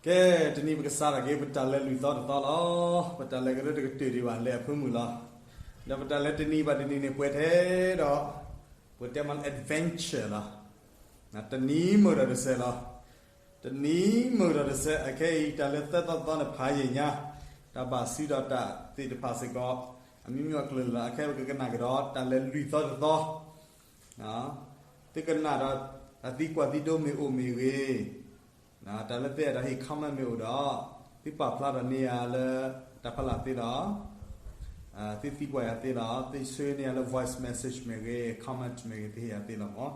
ကဲ, တနံၤပကစးထီၣ်က့ၤ ပတၢ်လဲၤလွံၢ်သီတသီလီၤ. ပတၢ်လဲၤကရၢတကတၢၢ်ဒံးဘၣ် လဲၤအဖၢမုၢ်လီၤ. ဒီးပတၢ်လဲၤတနံၤဘၣ်တနံၤန့ၣ် ပှဲၤထဲဒီး ပတဲမးလၢ adventure လီၤ. တနံၤမုာ်ဒီးတစဲးလီၤ. တနံၤမုာ်ဒီးတစဲး အခဲအံၤ တၢ်လဲၤသၢသီသီန့ၣ် ဖးယံာ်ညါ, တၢ်ဘၣ်စုဒီးတၢ်သ့ၣ်တဖၣ်စ့ၢ်ကီး အမံၤမံၤအကျၢၤလီၤ. အခဲပကကနၣ်ကဒီး တၢ်လဲၤလွံၢ်သီတသီ သုကနၣ်ဒီး အသံကွၢ်သံဒိမ့ၢ်အိၣ်မ့ၢ်ဂ့ၤ, တၢ်လၢသုအဲၣ်ဒိးဟ့ၣ် comment မ့ၢ်အိၣ်ဒီး သုပာ်ဖျါထီၣ်န့ၢ်ယၤလၢ တၢ်ဖီလာ်သ့လီၤ. သုသံကွၢ်ယၤသ့လီၤ. သုဆှၢန့ၢ်ယၤလၢ voice message မ့ၢ်ဂ့ၤ, comment မ့ၢ်ဂ့ၤ သုဟ့ၣ်ယၤသ့လီၤမၢ်.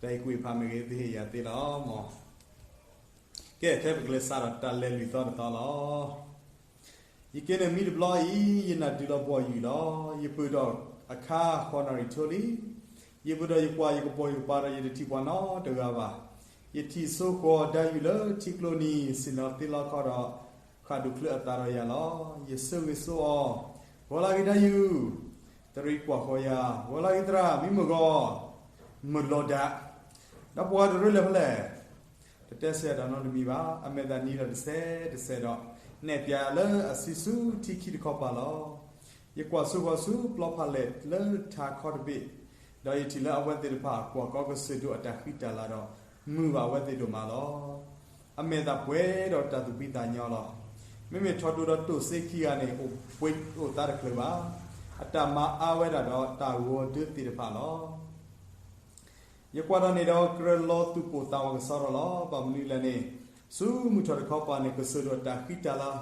တၢ်ဟ့ၣ်ကူၣ်ဟ့ၣ်ဖးမ့ၢ်ဂ့ၤ သုဟ့ၣ်ယၤသ့လီၤမၢ်. ကဲ, ခဲပကလဲၤစးထီၣ်တၢ်လဲၤလွံၢ်သီတသီလီၤ. ယက့ၤန့ၣ်မံတဘျီအံၤ ယနၢ်တုၤလီၤဘီၣ်ယုၢ်လီၤ. ယပၢၢ်ထီၣ်အခါ ဃိးနၣ်ရံၣ်ထိလံ. ယပၢၢ်ထီၣ်ယကွၢ်ယကပိာ်ယကပၤဒီး ယတထံၣ်ပှၤနီတဂၤဘၣ်. ယထံၣ်စိဃီၤဒၢယုၢ်လၢထံကျိနံၤ ဆ့ၣ်နီၤသ့လီခီဒီး ဃၣ်ဒူၣ်ချၢအသးဒီးယၤလီၤ. ယဆၢဂ့ၤဆၢဝါအီၤ, ဂီၤလၢဂ့ၤဒၢယုၢ်, တရံးကွၢ်ဃီၤယၤ, ဂီၤလၢဂ့ၤသရၣ် မံမုၢ်ဂီၤ, မုၢ်လီၤဒၣ်, ဒီးပှၤတရၢလၢ်ဖဲလဲၣ် တတဲဆၢယၤတၢ်နီတမံၤဘၣ်. အမဲာ်သးနံၤဒီးတစဲးတစဲးဒီး နဲၣ်ပၠးလၢအစုဆူထံခံတခီပၤလီၤ. ယကွၢ်စိဃီၤဆူပျီဖးလဲၢ်လၢထးခီတဘ့ၣ်, ဒီးယထံၣ်လၢအဝဲသ့ၣ်တဖၣ် ကွၢ်ကီကစၢၢ်ဒိၣ်အတၢ်ဃံတၢ်လၤဒီး မုာ်ဘၣ်အဝဲသ့ၣ်ဒိၣ်မးလီၤ. အမဲာ်သးပှဲၤဒီးတၢ်သူၣ်ဖှံသးညီလီၤ. မ့မ့ၢ်ထီၣ်တိၤဒီးတိၢ်စ့ခံဂၤန့ၣ် အိၣ်ပှဲၤအိၣ်သါတချုးဘၣ်. အတၢ်မၤအါဝဲဒၣ်ဒီးတၢ်ဂီၤဒၢသ့ၣ်တဖၣ်လီၤ. ယကွၢ်တၢ်န့ၣ်ဒီး ကြၢးလီၤသူၣ်ပိၢ်သးဝးကစီဒီလီၤ. ဘၣ်မနုၤလဲၣ်န့ၣ်, ဆူမုၢ်ထီၣ်တခီပၤန့ၣ် ကစၢၢ်ဒိၣ်အတၢ်ဃံတၢ်လၤ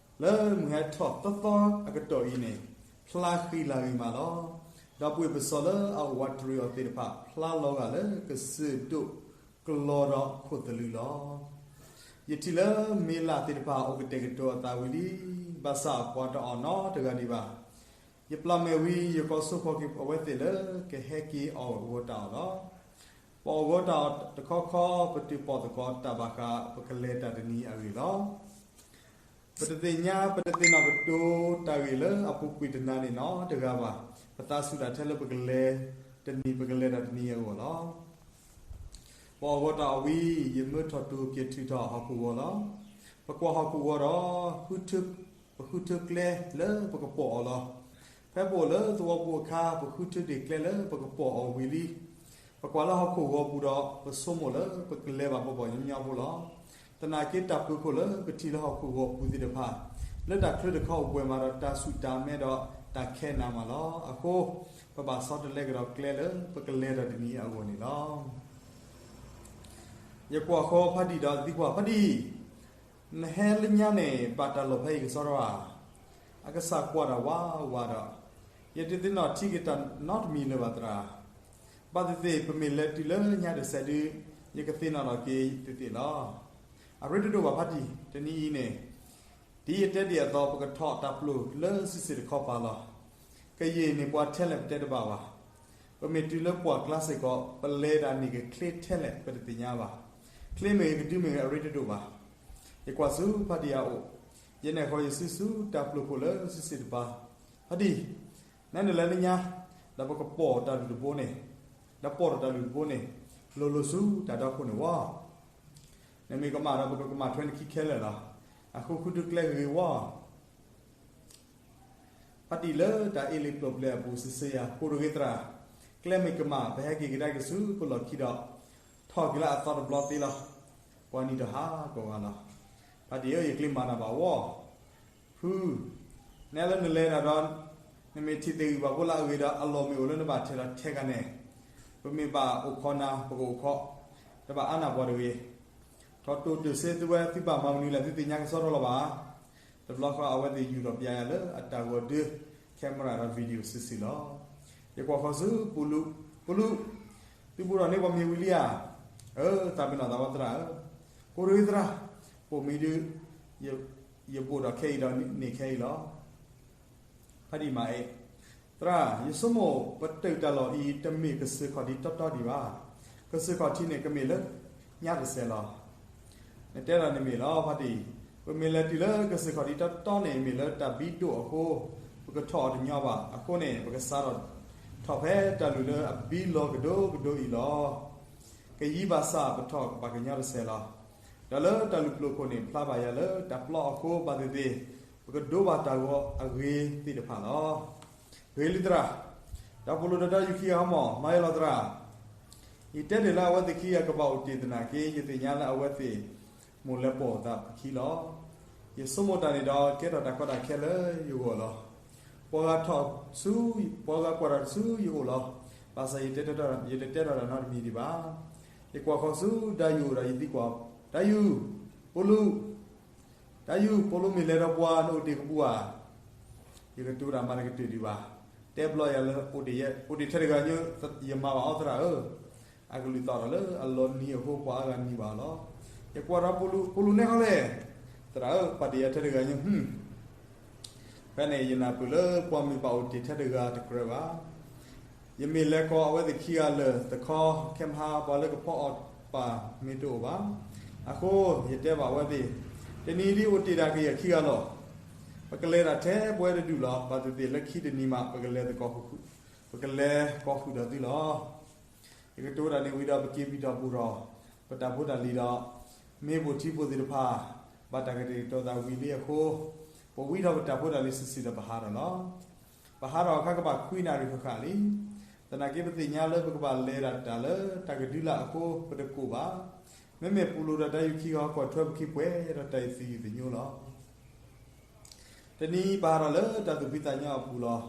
လၢမုၢ်ဟဲထီၣ်သီသီအကတီၢ်အံၤန့ၣ် ဖျါဃံလၤဂ့ၤမးလီၤ. ဒီပုၢ်ဝဲၢ်ပစီလၢအအိၣ်ဝးတရံးအီၤသ့ၣ်တဖၣ် ဖျါလီၤဂာ်လၢကစၢၢ်ဒိၣ်ကလီဒီးခိၣ်သလုးလီၤ. ယထံၣ်လၢမ့ၢ်လၢ်သ့ၣ်တဖၣ် အိၣ်ကတဲာ်ကတီၤအသးဝံၤလံ, ဘၣ်ဆၣ်ပှၤတအီၣ်နီတဂၤဒံးဘၣ်. ယပျၢ်မဲာ်ဝံၤ ယကိးစိဃီၤက့ၤအဝဲသ့ၣ်လၢကဟဲက့ၤအီၣ်ဂီၤတၢ်အီၣ်လီၤ. ပအီၣ်ဂီၤတၢ်အီၣ်တခီခီ ပတုၤပိာ်သကိးတၢ်ဘၣ်ဃး ပကလဲၤတၢ်တနံၤအဂ့ၢ်လီၤ. ပတသ့ၣ်ညါ ပတသ့ၣ်နီၣ်ကတိၤတၢ်ဂ့ၢ်လၢအပူၤကွံာ်တနၤန့ၣ်နီတဂၤဘၣ်. ပသးဆူၣ်တၢ်ထဲလၢပကလဲၤတနံၤ ပကလဲၤတၢ်တနံၤအဂီၢ်လီၤ. ပအီၣ်ဂီၤတၢ်အီၣ်ဝံၤ ယမၢထီၣ်တိၤက့ၤထုးထီၣ်ဟီၣ်ခိၣ်ဂီၤလီၤ. ပကွၢ်ဟီၣ်ခိၣ်ဂီၤဒီး ပဃုထၢကျဲလၢပကပိာ်အီၤလီၤ. ဖဲပအိၣ်လၢသဝီပူၤအခါ ပဃုထၢဒ့ၣ်ကျဲလၢပကပိာ်အီၤဝံၤလံ. ပကွၢ်လၢဟီၣ်ခိၣ်ဂီၤပူၤဒီး ပဆိကမိၣ်လၢပကလဲၤဘၣ်ပပီၢ်ညီညီဖိလီၤ. သနာ်က့တၢ်ဖုၣ်ခိၣ်လၢပထံၣ်လၢဟီၣ်ခိၣ်ဂီၤပူၤသ့ၣ်တဖၣ် လၢတၢ်ချၢတခီအိၣ်ပှဲၤမးဒီးတၢ်ဆူၣ်တၢ်မဲဒီးတၢ်ခဲနးမးလီၤ. အဃိ ပဘၣ်ဆီတလဲကဒီးကျဲလၢပကလဲၤတၢ်တနံၤအဂီၢ်န့ၣ်လီၤ. ယကွၢ်ဃီဖးဒံၣ်ဒီးသံကွၢ်, ဖးဒံၣ်, နဟဲလၢညါန့ၣ် ဘၣ်တၢ်လီၢ်ဖဲအံၤကစီဒီဧါ. အကစၢ်ကွၢ်တၢ်ဝးဝးဒီး, ယတသ့ၣ်နီၣ်ထံက့ၤတၢ်နီတမံၤလၢၤဘၣ်သရၣ်. ဘၣ်သ့ၣ်သ့ၣ် ပမ့ၢ်လဲၤတုၤလၢညါတစဲးဒုး ယကသ့ၣ်နီၣ်ထီၣ်က့ၤသ့ၣ်သ့ၣ်လီၤ. အရ့တဒိၣ်ဘၣ်ဖးဒံၣ်, တနံၤအံၤန့ၣ် ဒ်ယတဲဒံးအသိး ပကထီၣ်တၢ်ပျိာ်လၢစုစ့ၣ်တခီပၤလီၤ. ကယဲၢ်န့ၢ်ပှၤထဲလဲၣ်ပတဲတဘၣ်ဘၣ်. ပမ့ၢ်တုၤလၢပှၢ်ကျါစ့ၢ်ကီး ပလဲၤတၢ်န့ၢ်က့ၤချ့ထဲလဲၣ် ပတသ့ၣ်ညါဘၣ်. ချ့မ့ၢ်ဂ့ၤကဒုမ့ၢ်ဂ့ၤ အရ့တဒိၣ်ဘၣ်. ယကွၢ်ဆူဖးဒံၣ်အအိၣ်, ယနဲၣ်ဃီၤယစုဆူတၢ်ပျိာ်ခိၣ်လၢစုစ့ၣ်တပၤ, ဖးဒံၣ်, နဲနလဲၤလၢညါ, ဒီးပကပိာ်တၢ်လုၢ်တဘိန့ၣ်, ဒီးပိာ်ထီၣ်တၢ်လုၢ်တဘိန့ၣ်, လိၤလိၤဆူတၢ်ဒီခိၣ်န့ၣ်ဝီ နမ့ၢ်ကမၣ်ဒီးပကကမၣ်ထွဲနခံခဲလၢာ်လီၤ. အဃိဃုထၢကျဲဂ့ၤဂ့ၤဝီ. ဖးဒံၣ်လၢတၢ်အ့လံကျိၤပျဲၢ်အပူၤစံးဆၢယၤ, ကိၣ်တဂ့ၤသရၣ်, ကျဲမ့ၢ်ကမၣ် ပဟဲက့ၤကဒါက့ၤဆူပလီၢ်ခံဒီး ထီၣ်က့ၤလၢအသီတဘျီသ့လီၤ. ပှၤနံၤတဟးဂီၤဂၤလီၤ. ဖးဒံၣ်ဧၢ, ယကျ့မၤနၤဘၣ်ဝီ. ဖု, နဲလၢနလဲၤတၢ်ဒီး နမ့ၢ်ထံၣ်သ့ၣ်ဂံၢ်ဘၣ်ဘိလၢအဂ့ၤဒီး အလီၢ်မ့ၢ်အိၣ်လၢနဘၣ်ထဲးဒီးထဲးဂၤန့ၣ်, ပမ့ၢ်ဘၣ်အိၣ်ခိးနၤ ပကအိၣ်ခိး, တဘၣ်အါနၢ်ပှၤတဂ့ၤ. ထီၣ်တိၢ်တုၤစ့သုဝဲ သုဘၣ်မၤမနုၤလဲၣ် သုသ့ၣ်ညါကစီဒီလီၤဘၣ်. တဘျီဃီအဝဲသ့ၣ်ယူၢ်ထီၣ်ပျဲယၤလၢအတၢ်ဂီၤဒၢ camera ဒီး video စုာ်စုာ်လီၤ. ယကွၢ်ဃီၤဆူပူၤလူး, ပူၤလူး, သုဘူးထီၣ်န့ၢ်ပှၤမ့ၢ်ဝံၤလံဧါ. အၢ သးပ့ၤနီၣ်သးဝဲသရၣ်ဧၢ. ကိၣ်တဂ့ၤသရၣ်, ပိာ်မံၤဒုး ယဘိၣ်ဒီးခဲအံၤဒီးန့ၢ်ခဲအံၤလီၤ. ဖးဒံၣ်မၤအဲၣ်, သရၣ်, ယဆိကမိၣ်ပတုာ်တၢ်လီၢ်အံၤ တမ့ၢ်ကစၢၢ်ခီၣ်ထံးတီတီဒံးဘၣ်. ကစၢၢ်ခီၣ်ထံးန့ၣ် ကမ့ၢ်လၢညါတစဲးလီၤ. နတဲဒီးန့ၣ်မ့ၢ်လီၤ ဖးဒံၣ်, ပမ့ၢ်လဲၤတုၤလၢကစၢၢ်ခီၣ်ထံးတီတီန့ၣ် မ့ၢ်လၢတၢ်ဘံဒိၣ်အဃိ ပကထီၣ်အီၤတညီဘၣ်. အဃိန့ၣ် ပကစးထီၣ်ထီၣ်ဖဲတၢ်လုၢ်လၢအဘံလီၤကဒိကဒိအံၤလီၤ. ကယံၤဘၣ်ဆၣ် ပထီၣ်ဘၣ်ကညီတစဲးလီၤ. ဒီးလၢတၢ်လူၢ်ပျိာ်ခိၣ်န့ၣ် ဖျါဘၣ်ယၤလၢတၢ်ပျီအဃိ ဘၣ်သ့ၣ်သ့ၣ် ပကဒိးဘၣ်တၢ်ဂီၤအဂ့ၤသ့ၣ်တဖၣ်လီၤ. ဂ့ၤလံသရၣ်, ဒီပုၢ်လိာ်ဒီးတၢ်ယူၢ်ခံဂၤဟီမၢ် မၤယလီၤသရၣ်, ယတဲတ့ၢ်လၢအဝဲသ့ၣ်ခံဂၤကဘၣ်အိၣ်တ့ၢ်သနာ်က့ ယသ့ၣ်ညါလၢအဝဲသ့ၣ် မိၢ်လဲၤပိာ်သးပခံလီၤ. ယဆိကမိၣ်တၢ်န့ၣ်ဒီး ကဲထီၣ်တၢ်ကီတၢ်ခဲလၢယဂီၢ်လီၤ. ပှၤဂၤထီၣ်ဆူ, ပှၤဂၤကွၢ်ထီၣ်ဆူယအိၣ်လီၤ. ဘၣ်ဆၣ်ယတတဲထီၣ်, ယတတဲထီၣ်တၢ်နီတမံၤဒံးဘၣ်. ယကွၢ်ဃီၤဆူဒၢယိၤဒီးယသံကွၢ်, ဒၢယိၤ, ပိလူ, ဒၢယိၤ ပိလူမ့ၢ်လဲၤဒီးပှၤ နအိၣ်တ့ၢ်ကပူၤဧါ. ယကတိၤတၢ်မၤတကတၢၢ်ဒံးဘၣ်. တဲဘျီယၤလၢ အိၣ်တ့ၢ်ထဲတဂၤညါ, ယမၤဘၣ်အီၤသရၣ်ဧၢ. အကလုၢ်သီၣ်ထီၣ်လၢအလီၤနံၤအဃိ ပှၤအါဂၤနံၤဘၣ်အီၤလီၤ. ယကွၢ်ဒီးပိလူ, ပိလူနဲခီလဲၣ်. သရၣ်ဧၢ, ပာ်တ့ၢ်ယၤထဲတဂၤညါ, ဖဲန့ၣ်ယနၢ်ပၢၢ်လၢပှၤမ့ၢ်ဘၣ်အိၣ်တ့ၢ်ထဲတဂၤတကြၢးဘၣ်. ယမ့ၢ်လဲၤကိးအဝဲသ့ၣ်ခံဂၤလၢာ်တခီ, ခဲမဟါပှၤလၢကဖီအီၣ်ပၢ်မ့ၢ်တအိၣ်ဘၣ်. အဃိယတဲဘၣ်အဝဲသ့ၣ်, တနံၤဒ်အိၣ်တ့ၢ်ဒၣ်က့ၤယခံဂၤလီၤ. ပကလဲၤဒၣ်ထဲပဝဲတဒူၣ်လီၤ. ဘၣ်သ့ၣ်သ့ၣ်လၢခံတနံၤမး ပကလဲၤသကိး, ပကလဲၤကိးဃုာ်ဒီးသုလီၤ. ယကတိၤတၢ်န့ၣ်ဝံၤဒီး ပက့ၤပံၢ်ထီၣ်ပူၣ်ထီၣ် ပတၢ်ဖိတၢ်လံၤဒီး မ့ၢ်ပိာ်ထံပိာ်သ့ၣ်တဖၣ် ဘၣ်တၢ်ကတဲာ်ကတီၤသးဝံၤလံအဃိ, ပဝံထီၣ်ပတၢ်ဖိတၢ်လံၤစုာ်စုာ်ဒီးပဟးထီၣ်လီၤ. ပဟးထီၣ်အခါကဘၣ်ခွံနၣ်ရံၣ်ဃၣ်ဃၣ်လံ. သနာ်က့ပသ့ၣ်ညါလၢပကဘၣ်လဲၤဒၣ်တၢ်လၢတၢ်ကဒုလာ်အဃိ ပတကိၢ်ဘၣ်. မ့မ့ၢ်ပူၤလူၤဒီးတၢ်ယူၢ်ခံဂၤကွၢ်ထွဲပခံပှဲၤဒီးတၢ်အံၤသယုၢ်သညိလီၤ. တနံၤပဟးထီၣ်လၢတၢ်သူၣ်ဖှံသးညီအပူၤလီၤ.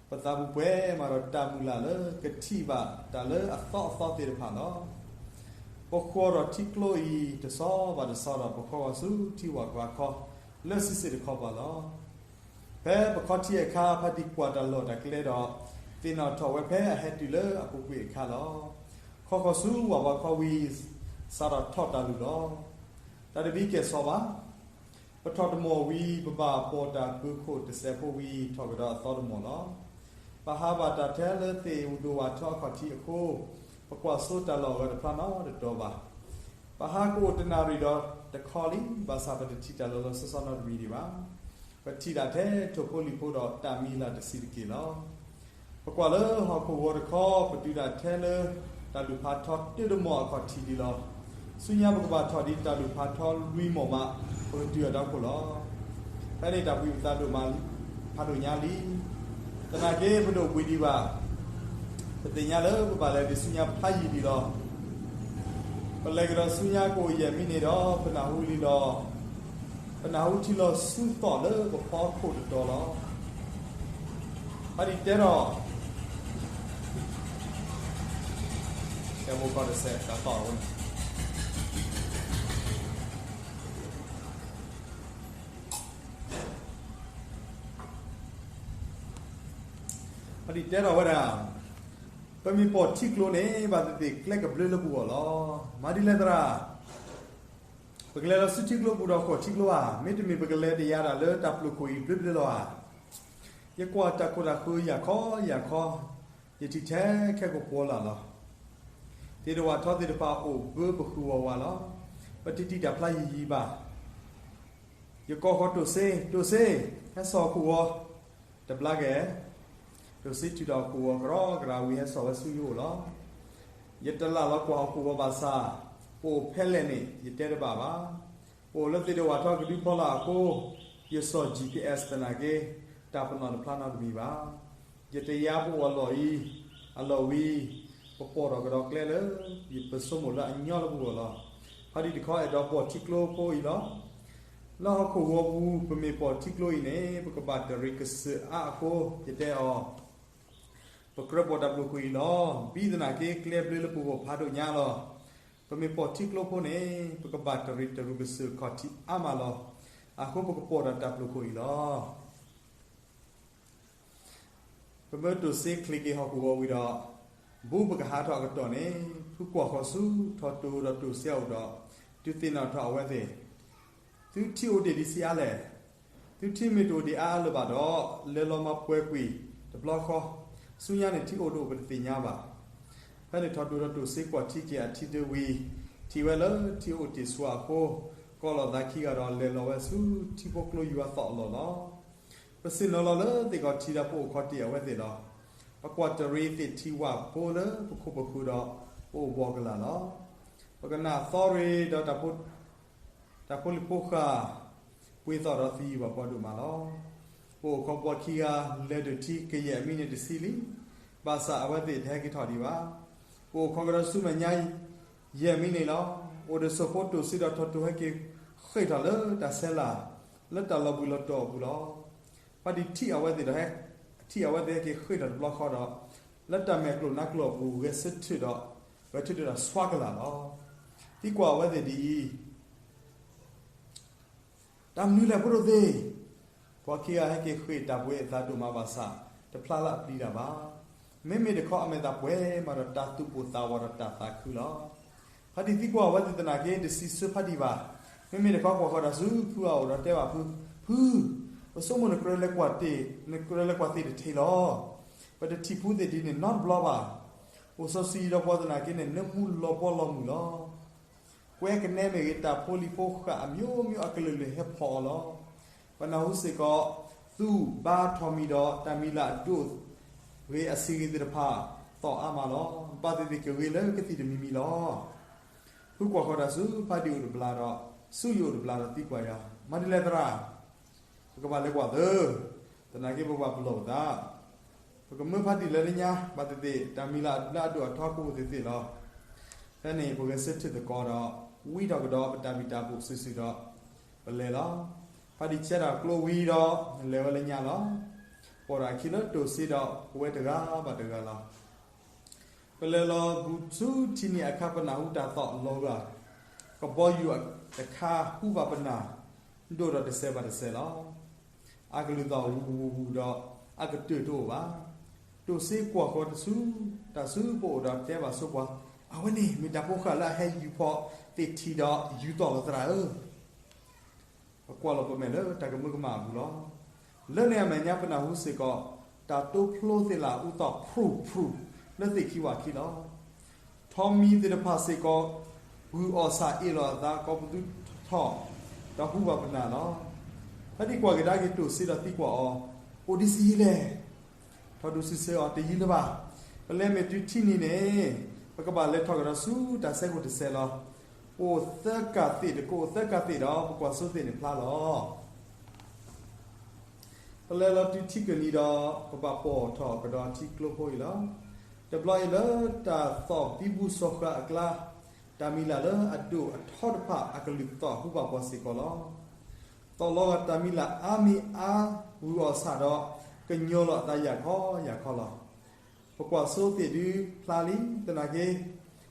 ပသးပူၤပှဲၤမးဒီးတၢ်မုၢ်လၢ်လၢကထံၣ်ဘၣ်တၢ်လၢအသီအသီသ့ၣ်တဖၣ်လီၤ. ပဃီၤဒီးထံကျိအံၤတဆီဘၣ်တဆီဒီး ပခီဂီၤဆူထံဝၣ်ကၤခီလၢစံးစ့ၣ်တခီပၤလီၤ. ဖဲပခီထံအခါ ဖါတံၢ်ကွၢ်တၢ်လီၢ်တၢ်ကျဲဒီး သ့ၣ်နီၣ်ထီၣ်ဝဲဖဲအဟဲတုၤလၢအပူၤကွံာ်အခါလီၤ. ခီဃီၤဆူဝၣ်ကၤခီဝံၤ စးထီၣ်ထီၣ်တၢ်လုၢ်လီၤ. တၢ်တဘံကဲၣ်ဆီဘၣ်. ပထီၣ်တမီၢ်ဝံၤ ပဘၣ်ပိာ်တၢ်ပၢၤခိၣ်တစဲးဖိဝံၤ ထီၣ်ကဒီးအသီတမီၢ်လီၤ. ပဟးဘၣ်တၢ်ထဲလၢသ့ၣ်ဧိၤဒိၣ်ဝၣ်ထီအခီၣ်ထံးအဃိ, ပကွၢ်စိတၢ်လီၢ်အဂၤတဖျါနီတတီၤဘၣ်. ပဟးကအိၣ်တနၣ်ရံၣ်ဒီးတခီလံ, ဘၣ်ဆၣ်ပတထံၣ်တၢ်လီၤလီၤဆီဆီနီတမံၤဒံးဘၣ်. ပထံၣ်ဒၣ်ထဲထိၣ်ဖိလံၣ်ဖိဒီးတၢ်မံၤလၢ်တဆံးတက့ၢ်လီၤ. ပကွၢ်လၢဟီၣ်ခိၣ်ဂီၤတခီ, ပတုၤဒၣ်ထဲလၢတၢ်လုၢ်ဖးထီတၢတမီၢ်အခီၣ်ထံးဒံးလီၤ. ဆူညါပကဘၣ်ထီၣ်ဒ်တၢ်လုၢ်ဖးထီလွံၢ်မီၢ်မး ပကတုၤအဒီခိၣ်လီၤ. ဖဲန့ၣ်တၢ်ဘှံးပသးဒိၣ်မး, ဖးဒိၣ်ညါလံ. သနာ်က့ပဒိၣ်ဘှံးဒံးဘၣ်. ပသ့ၣ်ညါလၢပဘၣ်လဲၤဒံးဆူညါဖးယံာ်ဒံးလီၤ. ပလဲၤကဒီးဆူညါကအိၣ်ယဲၢ်မံးနံးဒီး ပနၢ်ဟူလံလီၤ. ပနၢ်ဟူထံလီၤဆူသီၣ်လၢပဖီခိၣ်တတီၤလီၤ. ဖါတံၢ်တဲထီၣ်, တဲဖိကီၢ်တစဲးတတီၤဝဲန့ၣ် ဖါတံၢ်တဲထီၣ်ဝဲဒၣ်, ပမ့ၢ်ပိာ်ထံကျိန့ၣ် ဘၣ်သ့ၣ်သ့ၣ်ကျဲကဘျၢလၢပဂီၢ်လီၤ. မၤဒ်လဲၣ်သရၣ်. ပကလဲၤလီၤဆူထံကျိပူၤဒီးဃီၣ်ထံကျိဧါ, မ့တမ့ၢ်ပကလဲၤတယၤဒၣ်လၢ တၢ်ပျိာ်ခိၣ်အံၤဘျၢဘျၢလီၤဧါ. ယကွၢ်တၢ်ခိၣ်တၢ်ဃၢယၤခီယၤခီ, ယထံၣ်ထဲခဲကိာ်ပီၤလၢ်လီၤ. သ့ၣ်တဝၣ်ထီသ့ၣ်တဖၣ်အိၣ်ဘၢပဃုာ်ဝီၤဝါလီၤ. ပတထံၣ်တၢ်ဖျါယံာ်ယံာ်ဘၣ်. ယကိးဃီၤတိၢ်စ့, တိၢ်စ့, ဟဲစိာ်ဟီၣ်ခိၣ်ဂီၤ, တဘျါကဲ. တိၢ်စ့ထုးထီၣ်ဟီၣ်ခိၣ်ဂီၤကရီကရၤဝံၤ ဟဲစိာ်ဝဲဆူယအိၣ်လီၤ. ယတလၢ်လီၤကွၢ်ဟီၣ်ခိၣ်ဂီၤဘၣ်ဆၣ်, ပအိၣ်ဖဲလဲၣ်န့ၣ် ယတဲတဘၣ်ဘၣ်. ပအိၣ်လၢသ့ၣ်တဝၣ်ထီကဒုဖီလာ်အဃိ, ယစိာ် G P S သနာ်က့, တၢ်ပနီၣ်တဖျါနီတမံၤဘၣ်. ယတယါပအိၣ်အလီၢ်အံၤ, အလီၢ်ဝံၤ, ပပိာ်ထီၣ်ကဒီးကျဲလၢ ပဆိကမိၣ်လၢအညီလၢပဂီၢ်လီၤ. ဖါတံၢ်တခီအဲၣ်ဒိးပိာ်ထံကျိဖိအံၤလီၤ. လၢဟီၣ်ခိၣ်ဂီၤပူၤ ပမ့ၢ်ပိာ်ထံကျိအံၤန့ၣ် ပကဘၣ်တရံးကစၢၢ်အါအဃိ, ယတဲအီၤ, ပကြၢးပိာ်တၢ်ပျိာ်ခိၣ်အံၤလီၤ. ဘံသနာ်က့ကျဲဘျၢလၢပဂီၢ်ဖးဒိၣ်ညါလီၤ. ပမ့ၢ်ပိာ်ထံကျိဖိန့ၣ် ပကဘၣ်တရံးတရူးကစၢၢ်ခီၣ်ထံးအါမးလီၤ. အဃိပကပိာ်ဒီးတၢ်ပျိာ်ခိၣ်အံၤလီၤ. ပမၢတိၢ်စ့ချ့းက့ၤဟီၣ်ခိၣ်ဂီၤဝံၤဒီး, ဘူးပကဟးထီၣ်အကတီၢ်န့ၣ်, ဖုကွၢ်ဃီၤဆူထီၣ်တိၢ်ဒီးတိၢ်စ့အအိၣ်ဒီး, ဒုးသ့ၣ်နီၣ်ထီၣ်အဝဲသ့ၣ်, သုထံအိၣ်တ့ၢ်ဒံးဆံးအါလဲၣ်. သုထံမ့ၢ်တအိၣ်ဒံးအါအါလၢၤဘၣ်ဒီး, လဲၤလီၤမၤပှဲၤကွံာ်တဘျီဃီ, ဆူညါန့ၣ်ထံအိၣ်တအိၣ်ပတသ့ၣ်ညါဘၣ်. ဖဲန့ၣ်ထီၣ်တိၢ်ဒီးတိၢ်စ့ကွၢ်ထံက့ၤအထံဒၢဝံၤ, ထံၣ်ဝဲလၢထံအိၣ်တ့ၢ်ဆူအဃိ, ကိးလီၤသးခံဂၤဒီးလဲၤလီၤဝဲဆူထံဖိကျိယွၤသီၣ်အလီၢ်လီၤ. ပဆ့ၣ်နီၤလီၤလၢသ့ၣ်ခီၣ်ထံးဒီးပအိၣ်ခီၣ်တ့ၢ်အဝဲသ့ၣ်လီၤ. ပကွၢ်တရံးသ့ၣ်ထံဝၣ်ဖိလၢပခိၣ်ပဃၢၤဒီးပအိၣ်ဘှီၣ်ကလာ်လီၤ. ပကနၣ်သီရ့ဒီးတၢ်ဖိ တၢ်ဖိလံၤဖိဃာ် ပှ့ၤသီၣ်ဒီးသံယံၤဘၣ်ပှၤဒိၣ်မးလီၤ. ပအိၣ်ခိးပှၤခံဂၤ လဲၤဒိၣ်ထံကယဲၢ်မံးနံးတဆံလံ, ဘၣ်ဆၣ်အဝဲသ့ၣ်တဟဲက့ၤထီၣ်ဒံးဘၣ်. ပအိၣ်ခိးကဒီးဆူမဲာ်ညါ ယဲၢ်မံးနံးလီၤ. အိၣ်ဒီးစိၣ်ဖိတိၢ်စ့ဒီးထီၣ်တိၢ်ဟဲက့ၤဃ့ၢ်ထီၣ်လၢတၢ်ဆဲးလၤ လၢတၢ်လီၤဘှံးလီၤတီၤအပူၤလီၤ. ဖါတံၢ်ထံၣ်အဝဲသ့ၣ်ဒီး ထံၣ်အဝဲသ့ၣ်ဟဲက့ၤဃ့ၢ်ထီၣ်တဘျီဃီဒီး လၢတၢ်မဲာ်ကျိၣ်နါကျိၣ်အပူၤ ဂဲၤဆၢထၢၣ်ဒီး ဂဲၤဆၢထၢၣ်ဒီးဆှါကလာ်လီၤ. သံကွၢ်အဝဲသ့ၣ်ဒ်အံၤ, တၢ်မနုၤလဲၣ်ဖိဒိၣ်သ့ၣ်. ပှၤခံဂၤဟဲက့ၤဃ့ၢ်တၢ်ပှ့ၤအသးဒိၣ်မးဘၣ်ဆၣ် တဖျါလၢအပျံၤတၢ်ဘၣ်. မ့မ့ၢ်တခီအမဲာ်သးပှဲၤမးဒီး တၢ်သူၣ်ပိၢ်သးဝးဒီးတၢ်သးခုလီၤ. ဖါတံၢ်သံကွၢ်အဝဲသ့ၣ်သနာ်က့ တစံးဆၢဖါတံၢ်ဘၣ်. မ့မ့ၢ်တခီကွၢ်ဃီၤတၢ်ဆူဖုအအိၣ်ဒီးတဲဘၣ်ဖု, ဖု, ပဆိကမိၣ်နကြၢးလဲၤကွၢ်တ့ၢ်, နကြၢးလဲၤကွၢ်သ့ၣ်တထံးလီၤ. ပတထံၣ်ဖုသ့ၣ်ဒ်န့ၣ်နီတဘျီဘၣ်. အိၣ်စီၤစုၤယံၤဒီးပှၤသနာ်က့န့ၣ် နၢမူလီၤဘှီလီၤမုၢ်လီၤ. ကွဲကနဲမ့ၢ်ဂ့ၤ တၢ်ဖိလံၤဖိဃာ်အမျိုးမျိုးအကလုာ်ကလုာ်ဟဲဖီၣ်အီၤလီၤ. ပနၢ်ဟူစ့ၢ်ကီး သူၣ်ဘါထီၣ်မံၤဒီးတၢ်မံၤလၢအဒိၣ်ဂ့ၤအဆံးဂ့ၤသ့ၣ်တဖၣ် သီၣ်အါမးလီၤ. ဘၣ်သ့ၣ်သ့ၣ်ကဂ့ၤလၢကသံၣ်တမံၤမံၤလီၤ. ဖုကွၢ်ဃီၤတၢ်ဆူဖါတံၢ်အိၣ်တဘျီဒီး ဆူယအိၣ်တဘျီဒီးသံကွၢ်ယၤ, မၤဒ်လဲၣ်သရၣ်, ပကဘၣ်လဲၤကွၢ်သၢ, သနာ်က့ပဘၣ်ပလီၢ်ပသး ပကမၢဖါတံၢ်လၢညါ ဘၣ်သ့ၣ်သ့ၣ် တၢ်မံၤလၢအဒိၣ်အထီကိးပူၤသ့ၣ်သ့ၣ်လီၤ. ဖဲန့ၣ် ပဂဲၤဆၢထၢၣ်သကိးဒီး ဝံထီၣ်ကဒီးပတၢ်ဘံၣ်တၢ်ဘၣ်စုာ်စုာ်ဒီး ပလဲၤလီၤ. ဖါတံၢ်ဆဲးတၢ်ကျိဝံၤဒီး လဲၤဝဲလၢညါလီၤ. ပအိၣ်ဒီးအခံလၢတိၢ်စ့ဒီး ပဝဲတဂၤဘၣ်တဂၤလီၤ. ပလဲၤလီၤဘူးဆူထံနံၤအခါ ပနၢ်ဟူတၢ်သီၣ်လီၤဂာ်, ကဘီယူၤတခါဟူဘၣ်ပနၢ် ဒိၣ်ဒီးတစဲးဘၣ်တစဲးလီၤ. အကလုၢ်သီၣ်ဂူာ်ဂူာ်ဂူာ်ဂူာ်ဒီး အကတၢၢ်တအိၣ်ဘၣ်. တိၢ်စ့ကွၢ်ဃီၤတၢ်ဆူ တၢ်ဆူပအိၣ်ဒီးတဲဘၣ်ဆိပှၤ, အဝဲန့ၣ်မ့ၢ်တၢ်ဖိဃာ်လၢအဟဲယူၤဖီသ့ၣ်ထံးဒီး ယူၤသီၣ်လီၤသရၣ်ဧၢ. ပကွၢ်လီၤပမဲာ်လၢတၢ်ကမၢကမၣ်အပူၤလီၤ. လၢန့ၣ်အမဲာ်ညါ ပနၢ်ဟူစ့ၢ်ကီး တၢ်တိဖျိသ့ၣ်လၢအအူသီၣ်ဖရူၣ်ဖရူၣ် လၢသ့ၣ်ခံဝၣ်ခံလီၤ. ထီးမံၤသ့ၣ်တဖၣ်စ့ၢ်ကီး ဂုၢ်အီၣ်ဆၣ်အ့ၣ်လိာ်အသး ကိးပသူထီၣ် ဒီးဟူဘၣ်ပနၢ်လီၤ. ဖါတံၢ်ကွၢ်ကဒါက့ၤတိၢ်စ့ဒီးသံကွၢ်အီၤ, အိၣ်ဒံးဆံးယံာ်လဲၣ်. ထီၣ်ဒိၣ်စံးဆၢအီၤ တယံာ်လၢၤဘၣ်. ပလဲၤမ့ၢ်တုၤထံနံၤန့ၣ် ပကဘၣ်လဲၤထီၣ်ကဒီးဆူတၢ်ဆဲးကိၣ်တစဲးလီၤ. ပအိၣ်သၢကၢ်သ့ၣ် တကအိၣ်သၢကၢ်သ့ၣ်ဒီး ပကွၢ်စိသ့ၣ်န့ၣ်ဖျါလီၤ. ပလဲၤလီၤတုၤထံကၢၢ်နံၤဒီး ပဘၣ်ပိာ်ထီၣ်ကဒီးထံကျိဖိအံၤလီၤ. တဘျီအံၤလၢတၢ်သီၣ်ဘံဘူစီၤဃာ်အကျါ, တၢ်မံၤလၢ်လၢအဒိၣ်အထီတဖၣ် အကလုၢ်သီၣ်ဟူဘၣ်ပှၤစ့ၢ်ကီးလီၤ. သီၣ်လီၤဂာ်တၢ်မံၤလၢ်အါမံၤအါ ဂုၢ်အီၣ်ဆၣ်ဒီး ကညီၤလီၤအသးယၢ်ခီယၢ်ခီလီၤ. ပကွၢ်စိသ့ၣ်ဒုးဖျါလံ သနာ်က့